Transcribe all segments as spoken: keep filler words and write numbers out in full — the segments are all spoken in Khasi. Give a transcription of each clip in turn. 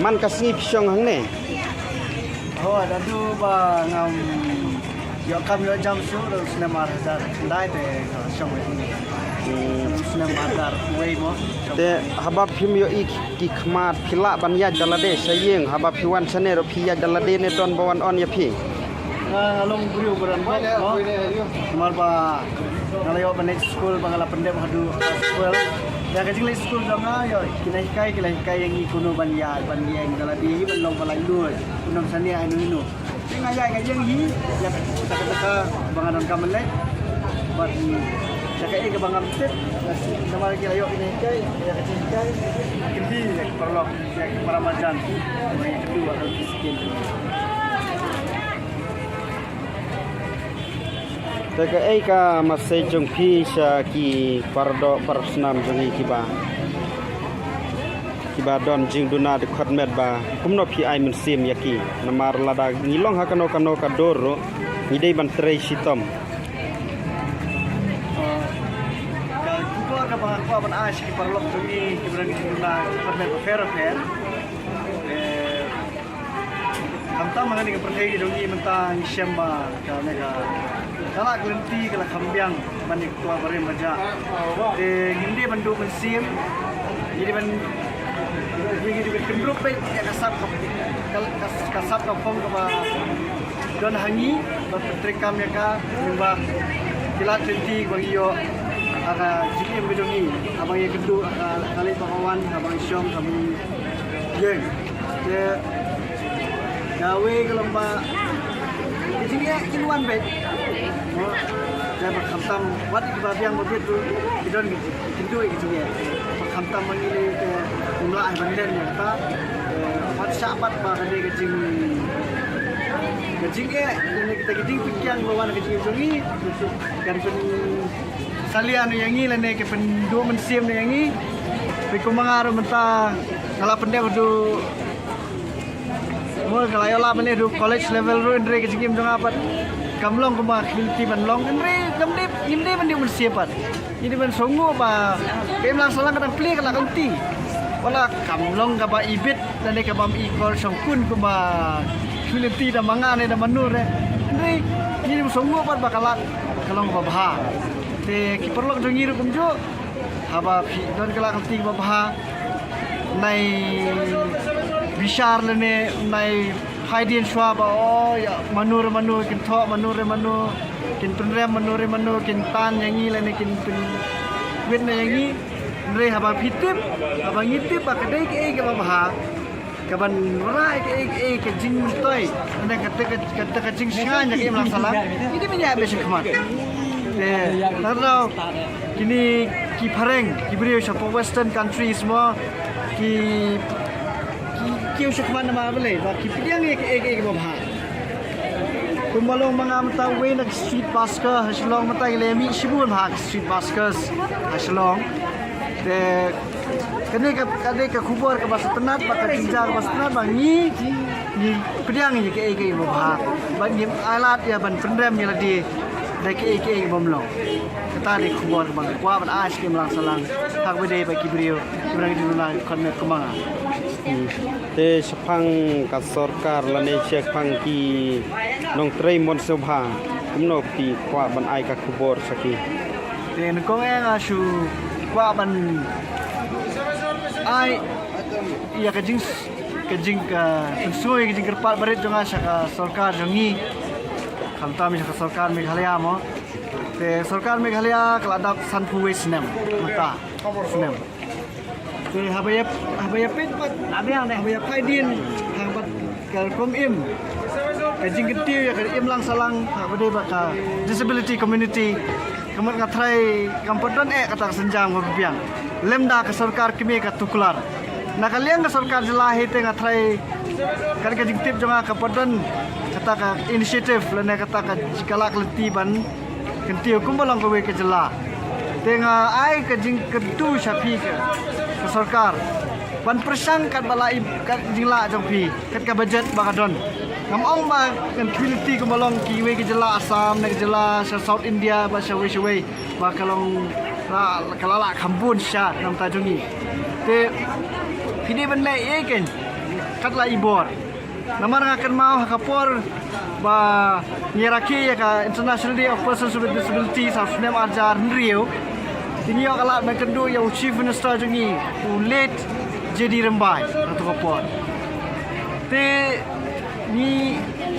An ka sngi phi shong hangne? Ho, da du ba ngam ïoh kam ïoh jam shuh, da u snem ar hajar khyndai te ka shong hangne. Hmm. U snem ar hajar wei mo. Te haba phim ïohi ki khmat phi lah ban ïaid da lade sha ïing, haba phi wan shane ruh phi ïaid da lade ne don ba wan on ïa phi? Nga, nga long briew ba don bok mo. Namar ba nga la ïoh ban leit skul ba nga la pyndep haduh skul. Ïa ka jingleit skul jong nga, ïoh, ki la hikai, ki la hikai ïa ngi kumno ban ïaid, ban ïeng da lade hi, ban long ba laitluid, kumno ban shaniah ïano ïano. Te nga ïaid nga ïeng hi ïa ka, ka, ka, ka ba nga donkam ban leit. Bad ïa kaei kaba ngam tip, namar ki la ïoh ki la hikai, ïa ka jinghikai, kynti ïa ki paralok, ïa ki para marjan, ïa ki tu, ïa ki skin. Te kaei ka message jong phi sha ki paradoh parasnam jong ngi kiba, kiba don jingduna dkhot met ba kumno phi ai mynsiem ïa ki? Namar lada ngi long ha kano kano ka dur ruh ngi dei ban trei shitom. Ka khubor kaba nga kwah ban ai sha ki paralok jong ngi kiba don jingduna dkhot met bapher bapher. Eh, Khamtam ha kane ka pyrthei ka jong ngi mynta ngi shem ba ka ne ka, ka la ka lynti ka la kham biang ban ïa ka tua barim ba jah. Te ngim dei ban duh mynsiem, ngi dei ban, ngi dei ban kyndrup beit ïa ka sap ka, ka, ka, ka sap ka phong kaba don ha ngi, ban pyntreikam ïa ka, lyngba ki lad ki lynti ba ngi ïoh ha ka jingim ka jong ngi, haba ngi ïakynduh ha ka, ha ka leit bad ka wan, haba ngi shong, haba ngi ïeng. Te kawei ka long ba ka jingeh kin wan beit. Mo, te ba khamtam wat ïa kiba biang ba bit ruh ki don ki jingeh, kin duh ïa ka jingeh. Ba khamtam ma ngi lei te ngim lah ban len ïa kata. Te wat shah pat ba ka dei ka jing, ka jingeh, kane kita ki jingpynkiang ba wan ka jingeh jong ngi. Kan pyn salia noh ïa ngi lane ka pynduh mynsiem noh ïa ngi. Phi kum ma nga ruh mynta nga la pyndep haduh, mo, nga la ïoh lap mynne haduh college level ruh, hynrei ka jingim jong nga pat kam long kumba ki lynti ban long, hynrei kam dei, ngim dei ban duh mynsiem pat. Ngi dei ban sngewnguh ba ka imlang sahlang ka dang plie ka la ka lynti. Wat la kam long kaba ibit lane kaba ym ikor shongkun kumba ki lynti da ma nga ne da mano re. Hynrei ngi dei ban sngewnguh pat ba ka lad ka long kaba bha. Te ki paralok jong ngi ruh kumjuh, haba phi don ka lad ka lynti kaba bha, nai bishar lane nai phaidien shuwa ba, o, ïa mano re mano kin thoh, mano re mano kin pynrem, mano re mano kin tan ïa ngi lane kin pynwit na ïa ngi. Hynrei haba phi tip, haba ngi tip ba ka dei kaei kaba bha, kaban wanrah kaei kaei ka jingmyntoi, hynrei kata ka, kata ka jingshngaiñ ïa ka imlang sahlang, ngi dei ban ïaid beit shakhmat. Te lada kine ki phareng, ki briew sha Western countries mo, ki, ki kiew shakhmat namar balei? Ba ki pdiang ïa kaei kaei kaba bha. Kumba long ma nga mynta uwei na ki street busker ha Shillong, mynta ngi la mih shibun ha ki street buskers ha Shillong. Te kane ka, ka dei ka khubor kaba sngewtynnat, ba ka jingjia kaba sngewtynnat ba ngi, ngi pdiang ïa kaei kaei ba bha. Ba ngim ailad ïa ban pynrem ïa lade da kaei kaei bym long. Kata dei ka khubor kaba nga kwah ban ai sha ki imlang sahlang, ha kaba dei ba ki briew kiba dang ïa duna dkhot met kum ma nga. Hmm. Te shaphang ka sorkar lane shaphang ki nongtrei mon sngewbha, kumno phi kwah ban ai ka khubor sha ki? Te nyngkong eh nga shu kwah ban ai ïa ka jing, ka jing, ka pynsngew, ka jingkyrpad barit jong nga sha ka sorkar jong ngi, khamtam sha ka sorkar Meghalaya mo. Te sorkar Meghalaya ka la dap sanphew wei snem mynta, snem. Te haba ïa, haba ïa peit pat, haba ïa peit pat ka rukom im, ka jingkyntiew ïa ka imlang sahlang ha kaba dei bad ka disability community, ka mut nga tharai kam pat don eh kata ka sienjam kaba biang. Lymda ka sorkar kmie ka tuklar. Na ka liang ka sorkar jylla hi te nga tharai, ka, ka jingtip jong nga kam pat don kata ka initiative lane kata ka, ka lad ka lynti ban kyntiew kumba long kawei ka jylla. Te nga ai ka jingkyntu sha phi ka, ka sorkar ban pyrshang katba lah i, ka jinglah jong phi, kat ka budget ba ka don. Ngam ong ba kan khmih lynti kumba long kiwei ki jylla Assam ne ki jylla sha South India bad shawei shawei ba ka long, la, ka la lah kham bun sha na ka bynta jong ngi. Te phi dei ban leh ei keiñ. Katba i bor. Namar nga kynmaw ha ka por ba ngi rakhe ïa ka International Day of Persons with Disabilities ha u snem arhajar hynriew. Te ngi ïoh ka lad ban kynduh ïa u Chief Minister jong ngi, u late J D Rymbai, ha kato ka por. Te ngi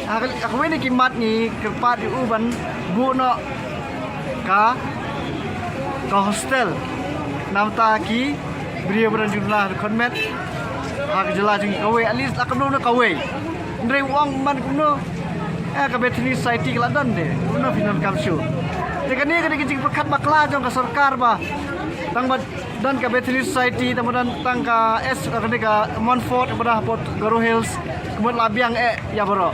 ha ka, ha kawei na ki mat ngi kyrpad ïa u ban buh noh ka, ka hostel. Namar ki briew ba don jingduna dkhot met ha ka jylla jong ngi kawei, at least la kumno na kawei. Hynrei u ong man kumno, eh, ka Bethany Society ka la don de, kumno phin donkam shuh. Te kane ka dei ka jingpyrkhat bakla jong ka sorkar ba tang ba don ka Bethany Society, tang ba don tang ka S, ka dei ka Montfort, ka ba don hapoh Garo Hills, ka mut la biang eh ïa baroh.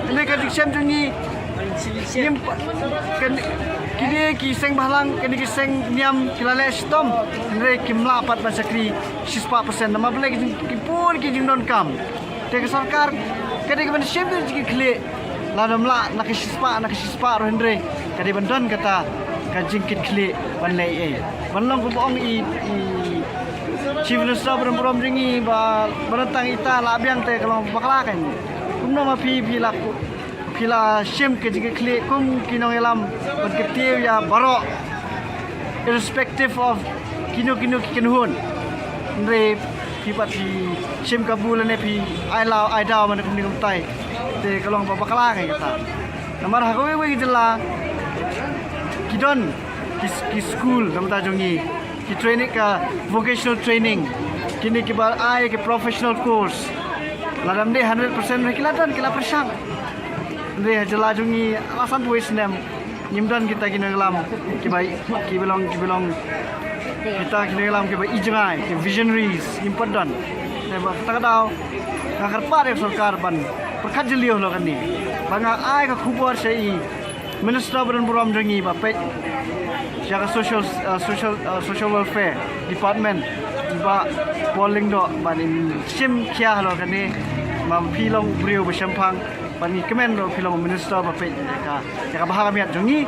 Hynrei ka jingshem jong ngi, ngim pa-, kan, kine ki seng bhalang, kine ki seng niam, ki la leh shitom. Hynrei kim lah pat ban shakri shispah percent. Namar balei ki jing, ki bun ki jingdonkam. Te ka sorkar ka dei ka ban shim ki jingkitkhlieh. Lada ym lah na ka shispah, na ka shispah ruh hynrei ka dei ban don kata ka jingkitkhlieh ban leh ei. Ban long kumba ong i, i Chief Minister ba don burom jong ngi ba, ba don tang ita la biang te ka long bakla kan. Kumno ma phi, phi la ku-, phi la shim ka jingkitkhlieh kum ki nongïalam ban kyntiew ïa baroh, irrespective of kino kino ki kynhun. Hynrei phi pat phi shim kabu lane phi ai law ai daw man kumne kumtai. Te ka long ba bakla ngi kata. Namar ha kawei kawei ki jylla ki don ki, ki skul namar jong ngi, ki training, ka vocational training, kine kiba ai ki professional course. Lada ym dei hundred percent ruh ki la don, ki la pyrshang. Hynrei ha jylla jong ngi la san phew snem ngim don kita ki nongïalam kiba, kiba long, kiba long kita ki nongïalam kiba i jngai, ki visionaries, ngim pat don. Te ba kata ka daw nga kyrpad ïa ka sorkar ban pyrkhat jylliew halor kane. Ba nga ai ka khubor sha i Minister ba don burom jong ngi ba peit sha ka social, uh, social, uh, social welfare department, i Bah Paul Lyngdoh, ban im shim khia halor kane. Ma phi long briew ba shemphang, ban i kmen ruh phi long minister ba peit ïa ka, ïa ka bha ka miat jong ngi.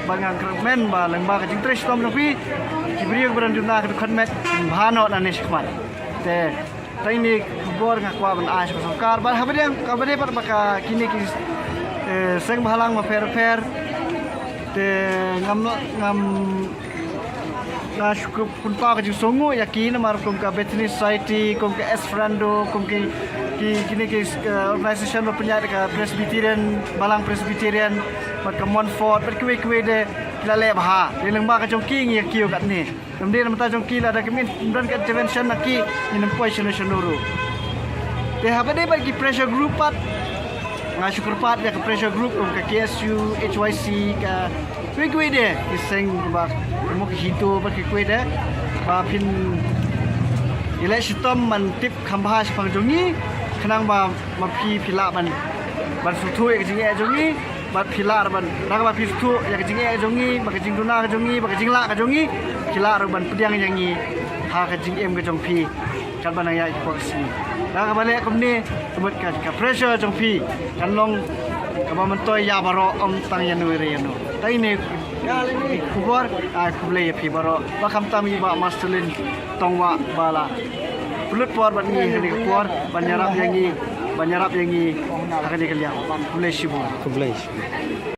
Ba nga kyrmen ba lyngba ka jingtrei shitom jong phi, ki briew ba don jumna ka dkhot met bha noh nangne shakhmat. Te tang ine ka khubor nga kwah ban ai sha ka sorkar. Bad haba dei, haba dei pat ba ka kine ki, eh, seng bhalang bapher bapher. Te ngam, ngam, nga shu kwah pynpaw ka jingsngewnguh ïa ki namar kum ka Bethany Society, kum ka Esperando, kum ki, ki, kine ki, eh, organization ba pynïaid ka Presbyterian, Balang Presbyterian, bad ka Montfort, bad kiwei kiwei de ki la leh bha. Dei lyngba ka jong ki ngi ïa kiew katne. Namar dei namar jong ki lada ka mih ym don ka intervention na ki, ngin ym poi shano shano ruh. Te haba dei bad ki pressure group pat, nga shu kyrpad ïa ka pressure group kum ka K S U, H Y C, ka kiwei kiwei de, ki seng ba, mo ki HITO bad kiwei kiwei de, ba phin ïaleh shitom ban tip kham bha shaphang jong ngi, khnang ba ma phi phi lah ban, ban sngewthuh ïa ka jingeh jong ngi. Bad phi lah ruh ban, da kaba phi sngewthuh ïa ka jingeh ka jong ngi, bad ka jingduna ka jong ngi, bad ka jinglah ka jong ngi, phi lah ruh ban pdiang ïa ngi ha ka jingim ka jong phi katba nang ïaid ki por ka sngi. Da kaba leh kumne, ka mut ka, ka pressure jong phi kan long kaba myntoi ïa baroh, ym tang ïano re ïano. Tang ine ki khubor, ai khublei ïa phi baroh. Ba khamtam i Bah Marcelin Tongwah ba la pynlut por bad ngi ha kane ka por ban ïarap ïa ngi, ban ïarap ïa ngi ha kane ka liang. Khublei shibun. Khublei shibun.